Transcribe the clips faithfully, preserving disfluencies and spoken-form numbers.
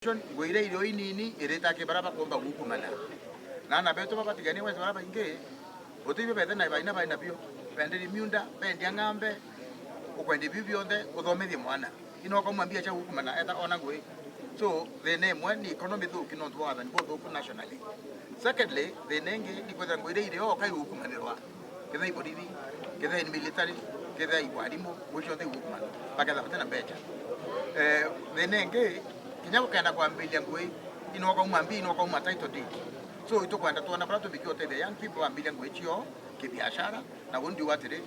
Ngugi iria iri o inini irita ki baria bakumba gukumana. Na ana betu babatigania West baria baingi, uti ibio bethe na baina baina bio. Benderia miunda, bendia ng'ambe, ukwendia biu bionthe, uthomithie mwana. Ino ukauma mbia cia gukumana, eta ona ngugi. So, thina imwe ni economy thuki nontu bwa wathani buthuku nationally. Secondly, thina ingi ni kwithira ngugi iria iri o kai gukumanirwa. Kethira i borithi, kethira i military, kethira i warimu, ngugi cionthe igukumana. Bakethira bati na mbeca. Eh, thina ingi, kinya gukenda kwambiria ngugi, ino ukauma mbia, ino ukauma title deed. So, itukwenda twona baria tubikia utethia young people bambiria ngugi cio kibiashara, na uu ndiuga atiri,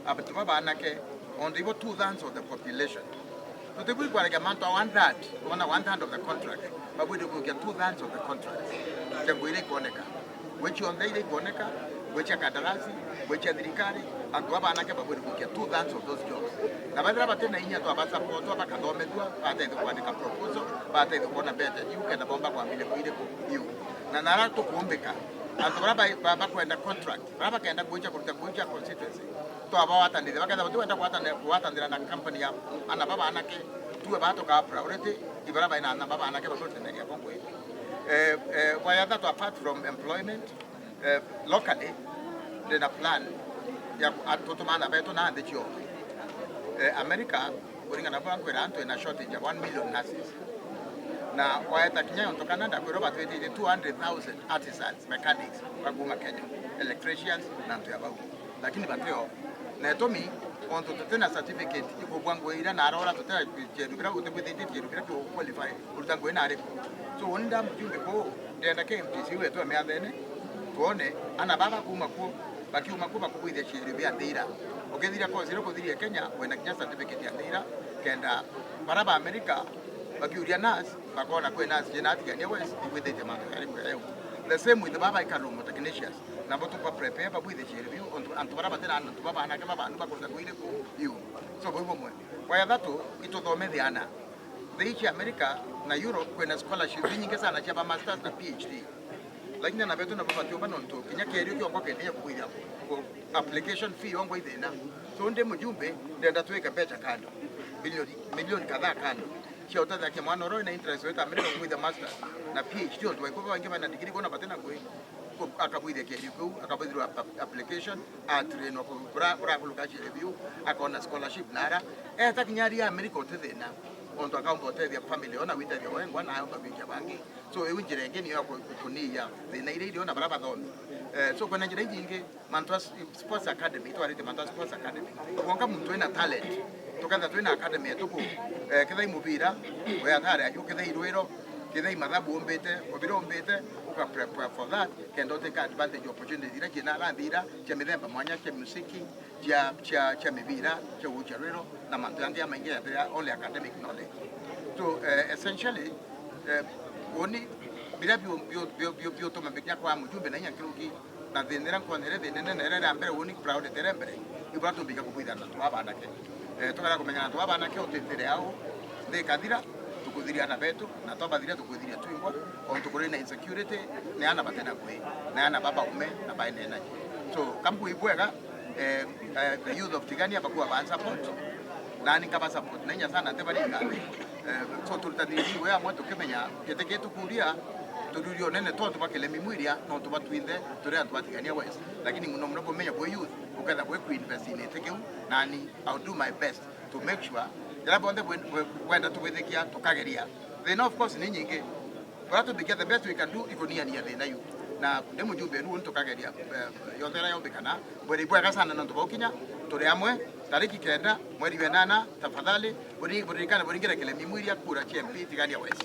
antu babaanake, onthe ibo two thirds of the population. Tutibui kwaragia mantu a one third, wona one third of the contract, babwire gukia two thirds of the contract. Cia ngugi iria ikwoneka. Ngugi cionthe iria ikwoneka, ngugi cia kandarasi, ngugi cia thirikari, antu babaanake babwire gukia two thirds of those jobs. Na bathira bati na inya twabasupport, bakathomethua, batethia kwandika proposal, batethia kwona mbeca iu kenda bomba kwambiria ngugi iriku iu. Na nara tukuumbika, antu baria ba-, ba-, bakwenda contract, baria bakenda ngugi cia kuruta ngugi cia constituency, twabagwatanithia. Bakethira batikwenda kugwatana-, kugwatanira na company ya ana babaanake, tuwe baa tukaa priority, ibaria baina ana babaanake bakurutanira bo ngugi. Eh, eh, bwa ya thatu, apart from employment, eh, locally, ndina plan ya ku-, a-, tutuma ana betu na nthi cionthe. Eh, America, kuringana na buria nkwira, antu ina shortage ya one million nurses. Na waeta kinya untu Canada, kwirwa batwititie two hundred thousand artisans, mechanics, ba kuuma Kenya, electricians, na antu ya bau. Lakini batio. Na itumi, ontu tutina certificate, ikubwa ngugi iria na arora tutina cieru biria, utibwithitie cieru biria ki qualify, uruta ngugi na ariku. So, uni nda mujumbe kuu, ndenda ki M T C wetu amiathene, tuone, ana baba kuuma kuo, bakiuma kuo bakubwithia cieru bia nthira. Ukithira course iria ukuthiria Kenya, wena kinya certificate ya nthira, kenda bara ba America, bakiuria nurse, bakona kwi nurse ciina atigania West, ibwithitie mantu jari kwega. The same with baba ikarumo technicians. Nabo tuba prepare babwithe cieru biu, ontu antu bara batira antu babaanake babantu bakuruta ngugi iriku iu. So, bau bumwe. Bwa ya thatu, ituthomithie ana. Nthi cia America na Europe kwina scholarship inyingi sana cia ba masters na P H D. Lakini ana betu nabo batiumba nontu kinya kierio kionkwa kethia kubwithia ku-, application fee yonkwa ithina. So, ndi mujumbe, ndenda twike mbeca kando. Milioni, milioni kadhaa kando. Cia utethakia mwana uria wina interest wita America kubwithia masters na P H D, ontu baikwa baingi bena degree kwona batina ngugi. Ku-, akabwithia kierio kiu, akabwithirwa app-, application, atrainwa ku-, bura-, burakuluka cierio biu, akona scholarship nara. Eta kinya aria America uti thina, ontu akaumba utethia family ona witethia wengwa na aumba kwikia bangi. So, iu njira ingi niyo ya ku-, ku-, kuniia thina iria irio na bara bathomi. Eh, so, kwina njira inyingi, mantu a s-, sports academy, itwarite mantu a sports academy. Kwonka muntu wina talent, tuketha twina academy yetu ku, eh, kethira i mubira, we atare ayu, kethira i rwiro, kethira i mathabu umbite, mubira umbite, uka prepare for that, kenda uteka advantage opportunity iria ciina aranthi iria cia mithemba mwanya, cia muziki, cia, cia, cia mibira, cia gucia rwiro, na mantu jangi jamaingi ya, ya only academic knowledge. So, eh, essentially, eh, uni, biria biu, biu, biu, biu, biutuma mbikinya kwa mujumbe na inya nkiruki, na thina iria nkwonere thina inene iria ria mbere, uni priority iria mbere, ibura tumbika kubwithana na antu babanake. Eh, tukara kumenya na antu babanake utithire au, nthi ikathira, tukuthiria ana betu, na twabathiria tukuthiria twingwa, ontu kuri na insecurity, ni ana batena ngui, na ana babaume, na baenena. So, kambu ibwega, eh, eh, the youth of Tigania bakuwa ba support, nani nkaba support na inya sana, nti bari ngathi. Eh, so, turutaniri we amwe tukimenya giti kitu kuria, tururia unene tontu bwa Kilemi Mwiria, nontu bwa twinthe turi antu ba Tigania West. Lakini muno muno kumenya bwi youth, uketha bwi kuinvest in iti kiu, nani, I'll do my best to make sure jara bonthe bwe-, bwe-, bwenda tubwithikia tukageria. Thina, of course, ni nyingi. Bara tubikia, the best we can do ikuniania thina iu. Na ndi mujumbe nu, tukageria, eh, yonthe iria yombikana. Bwiri bwega sana nontu baukinya, turi amwe, tariki kenda, mweri wa enana, tafadhali, buri-, buririkane buringire Kilemi Mwiria kura cia M P Tigania West.